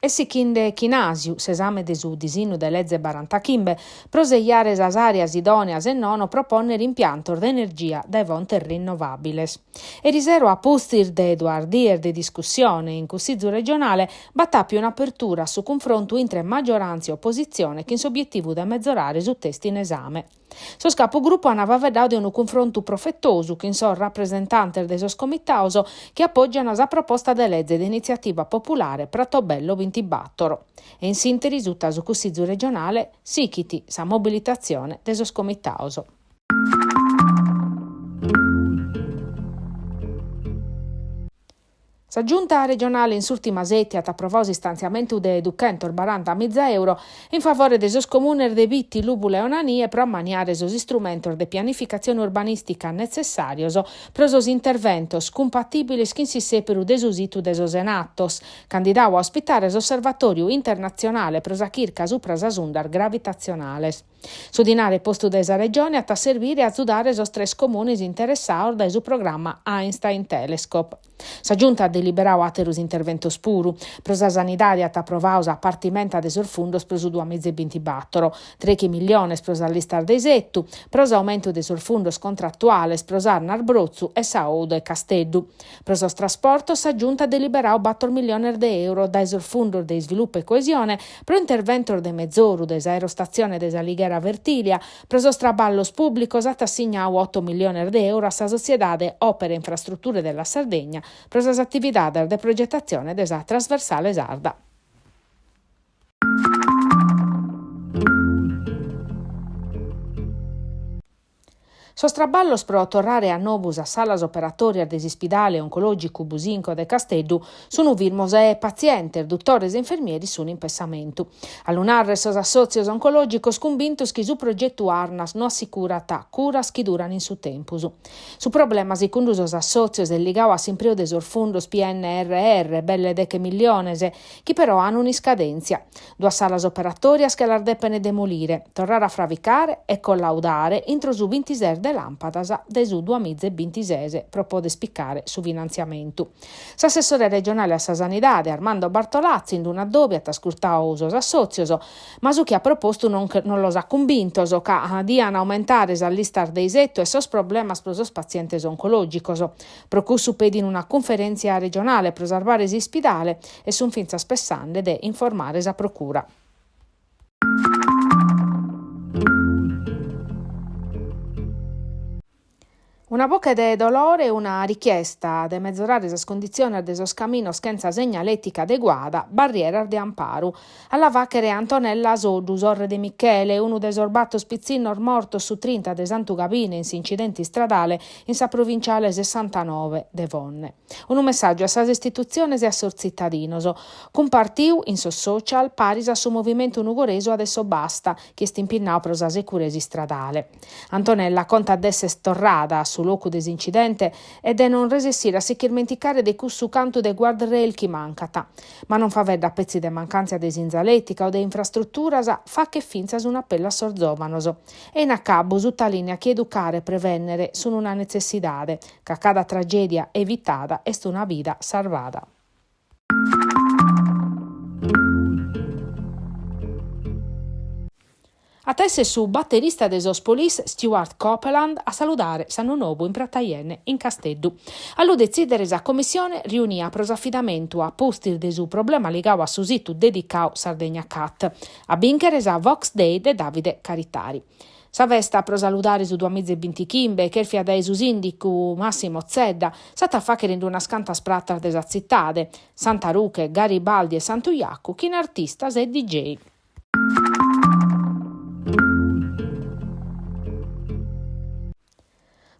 Est sichinde chin àsiu s'esame de su disinnu de leze barantachimbe pro sejare sas àreas idòneas e nono pro pònnere impiantos de energia dae fontes rinnovàbiles. Erisero a pustis de duas dies de discussione in Cussizu regionale b'at àpiu un'apertura a su cunfrontu intre magioràntzia e opositzione chin s'obietivu de mezorare su testu in esame. Sos capugrupu ant faeddadu de unu cunfrontu profetosu chin sos rapresentantes de sos comitados chi apògiant sa proposta de leze de initziativa populare Pratobello bintibator. E in s'ìnteri suta su Cussizu regionale sichit sa mobilitatzione de sos comitados. Sa Giunta regionale in s'ùrtima sètia at aprovadu s'istantziamentu de duchentosbaranta miza euro in favore de sos comunes de Bitti, Lùvula e Onanie pro ammaniare sos istrumentos de pianificatzione urbanìstica netzessàrios pro sos interventos cumpatìbiles chin s'issèperu de su situ de sos Enattos, candidadu a ospitare s'Osservatòriu internatzionale pro sa chirca supra sas undas gravitatzionales. Su dinare postu dae sa Regione at a servire a azudare sos tres comunes interessados dae su programma Einstein Telescope. Sa Giunta at deliberadu àteros interventos puru. Pro sa sanidade at aprovadu sa partimenta de sos fundos pro su duamiza e bintibator, trèighi milliones pro sas listas de isetu, pro s'aumentu de sos fundos contratuales pro s'Arnas Brotzu e sa OU de Casteddu. Pro sos trasportos sa Giunta at deliberadu bator milliones de euros dae sos fundos de isvilupu e coesione pro interventos de mezoru de s'aerostatzione de S'Alighera Fertilia, pro sos traballos pùblicos at assignadu oto milliones de euros a sa sotziedade Opere Infrastrutture della Sardegna pro sas atividades de progetatzione de sa trasversale sarda. Sos traballos pro torrare a nou sas salas operatòrias de s'ispidale oncològicu Businco de Casteddu sunt firmos e patzientes, dutores e infermieris sunt in pessamentu. A lu nàrrere sos assòtzios oncològicos cumbintos chi su progetu Arnas no assicurat curas chi duran in su tempus. Su problema, segundu sos assòtzios, est ligadu a s'impreu de sos fundos PNRR, belle deche milliones, chi però an un'iscadèntzia. Duas salas operatòrias che las depent demolire, torrare a fravicare e collaudare intro su bintises de làmpadas de su duamiza e bintises pro poder picare su finantziamentu. S'assessore regionale a sa Sanidade, Armando Bartolazzi, in un'addòbiu at ascurtadu sos assòtzios, ma su chi at propostu non non los at cumbintos, ca dian aumentare sas listas de isetu e sos problemas pro sos patzientes oncològicos. Pro cussu pedin una cunferèntzia regionale pro sarvare s'ispidale e sunt fintzas pessande de informare sa Procura. Una boche de dolore e una richiesta de mezorare sas conditziones de sos caminos chentza segnalètica adeguada, barrieras de amparu. A la fàchere Antonella Soddu, sorre de Michele, unu de sos bator pitzinnos mortos su trinta de Santu Gabine in s'incidente istradale in sa provinciale sessantanove de Fonne. Unu messàgiu a sas istitutziones e a sos tzitadinos, cumpartiu in sos social paris a su movimentu nugoresu Adesso Basta, chi est impinnadu pro sa securesa istradale. Antonella contat de esser torrada a su locu de s'incidente e de non resessire a si ch'irmenticare de cussu cantu de guardrail chi mancat. Ma non faveddat petzi de mancàntzia de sinzalètica o de infrastruturas, fachet fintzas un'apellu a sos zòvanos. E in acabu sutalìniat chi educare e prevènnere sun una netzessidade, ca cada tragèdia evitada est una vida sarvada. At a èssere su baterista de sos Police Stewart Copeland a saludare s'annu nou in Prata Yenne in Casteddu. A lu detzìdere sa commissione riunia pro s'afidamentu a pustis de su problema ligadu a su situ dedicadu Sardegna Cat. A bìnchere sa Vox Dei de Davide Caritari. Sa festa pro saludare su duamiza e bintichimbe, chèrfia dae su sìndicu Massimo Zedda, s'at a fàghere in unas cantas pratas de sa tzitade, Santa Ruche, Garibaldi e Santu Jacu, chin artistas e DJ.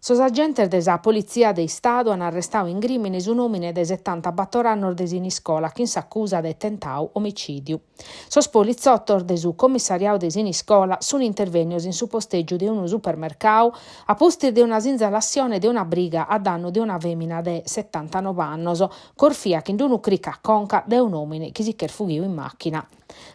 Sos agentes de sa Politzia de Istadu an arrestadu in Grìmines un'òmine de setantabator annos de Siniscola chin s'acusa de tentadu omicìdiu. Sos politzotos de su commissariadu de Siniscola sun intervènnios in su postègiu de unu supermercadu a pustis de una sinzalassione de una briga a dannu de una fèmina de setantanove annos, corfia chin unu cricu a conca dae un'òmine chi si ch'est fughidu in màchina.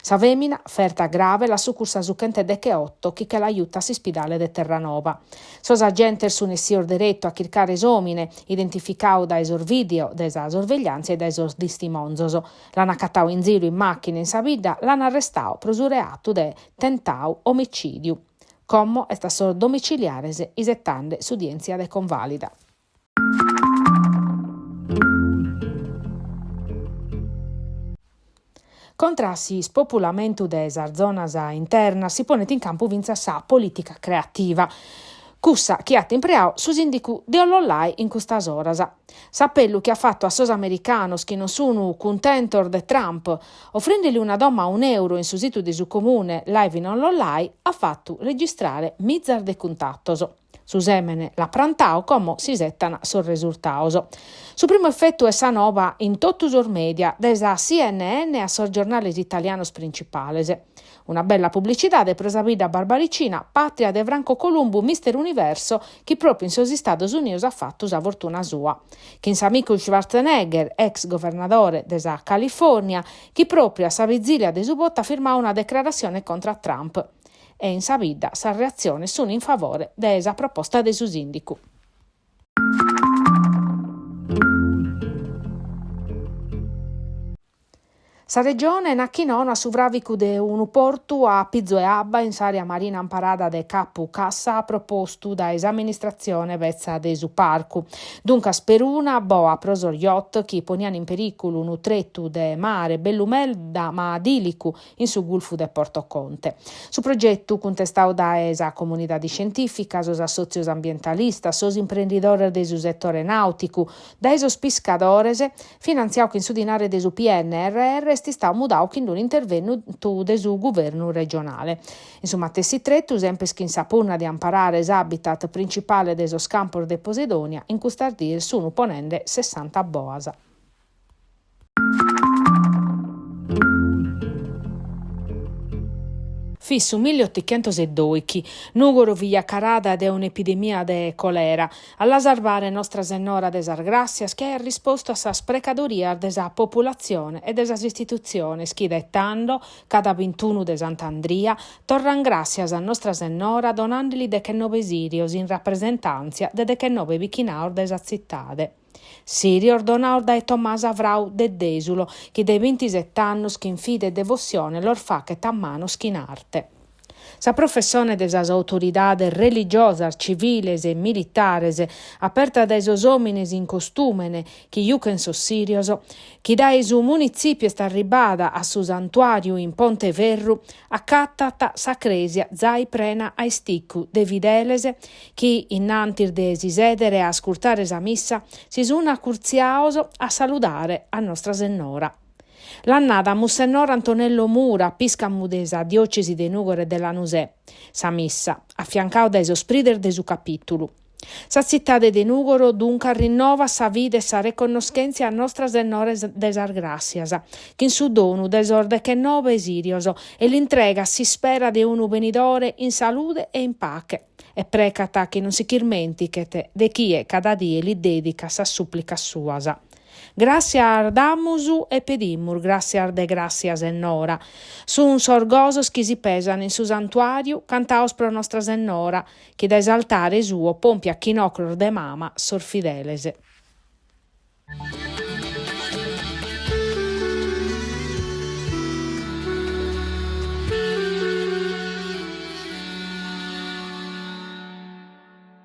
Sa fèmina, ferta grave, l'at sucursa su chenteddecheoto chi che l'at juta a s'ispidale de Terranoba. Sos agentes sun essios deretu a chircare s'òmine, identificadu dae sos vìdeo de sa sorvegliàntzia e dae sos distimonzos. L'an acatadu in ziru in màchina in sa bidda, l'an arrestadu pro su reatu de tentadu omicìdiu. Como est a sos domiciliares isetande s'udièntzia de convàlida. Contra a s'ispopulamentu de sas zonas internas si ponet in campu fintzas sa polìtica creativa, cussa chi at impreadu su sìndicu de Ollollai in custas oras. S'apellu chi at fatu a sos americanos chi non sun cuntentos de Trump, ofrende·li una domo a un'euro in su situ de su comune Live in Ollollai, at fatu registrare mizas de cuntatos. Su sèmene l'at prantadu, como s'isetan sos resurtados. Su primu efetu est sa nova in totu sos mèdia, dae sa CNN a sos giornales italianos principales. Una bella publicidade pro sa bidda barbaricina, pàtria de Franco Columbu, Mister Universo, chi pròpiu in sos Istados Unidos at fatu sa fortuna sua. Chin s'amicu Schwarzenegger, ex governadore de sa Califòrnia, chi pròpiu a sa vizìlia de su votu at firmadu una decrarassione contra a Trump. E in sa bidda sas reatziones sun in favore de sa proposta de su sìndicu. Sa Regione nat chi nono a su fràvicu de unu portu a pizu 'e abba in s'àrea marina amparada de Capu Cassa propostu dae s'amministratzione betza de su parcu. Duncas peruna boa pro sos yacht chi ponian in perìculu unu tretu de mare bellu meda ma dìlicu in su Gulfu de Porto Conte. Su progetu, cuntestadu dae sa comunidade iscientìfica, sos assòtzios ambientalistas, sos imprendidores de su setore nàuticu, dae sos piscadores, finantziadu chin su dinare de su PNRR, est istadu mudadu chin unu interventu de su guvernu regionale. In su matessi tretu, semper chin sa punna de amparare s'habitat principale de sos campos de Posidonia, in custas dies sunt ponende sessanta boas. Fit su milliotichentosedòichi, Nùgoro fit jacarada de un'epidemia de colera. A la sarvare Nostra Sennora de sas Gràssias chi aiat rispostu a sas precadorias de sa populatzione e de sas istitutziones chi dae tando, cada bintunu de Sant'Andria, torran gràssias a Nostra Sennora donandeli dechenobe sìrios in rapresentàntzia de dechenobe bichinaos de sa tzitade. Sìrios donaos dae Tomasa Frau de Dèsulo, chi dae bintiset'annos chin fide e devossione los fachet a manos chin arte. Sa professone de sas autoridades religiosas, civiles e militares, aperta dae sos òmines in costùmene chi juchen sos sìrios, chi dae su munitzìpiu est arribada a su santuàriu in Ponte Ferru, acatat sa crèsia zai prena a isticu de fideles chi, innantis de si sèdere a ascurtare sa missa, si sun acurtziaos a saludare a Nostra Sennora. L'at nada Mussennor Antonello Mura, pìscamu de sa diòcesi de Nùgoro e de Lanusè, sa missa, afiancadu dae sos prides de su capìtulu. Sa tzitade de Nùgoro duncas rinnovat sa fide e sa reconnoschèntzia a Nostra Sennora de sas Gràssias, chin su donu de sos dechenobe sìrios e l'intregat s'ispera de unu benidore in salude e in pache e precat chi non si ch'irmèntichet de chie cada die li dèdicat sas sùplicas suas. Gràssias damus e pedimus gràssias de gràssia Sennora. Sun sos gosos chi si pesan in su santuàriu cantados pro Nostra Sennora, chi dae s'altare suo pòmpiat chin ocros de mama sos fideles.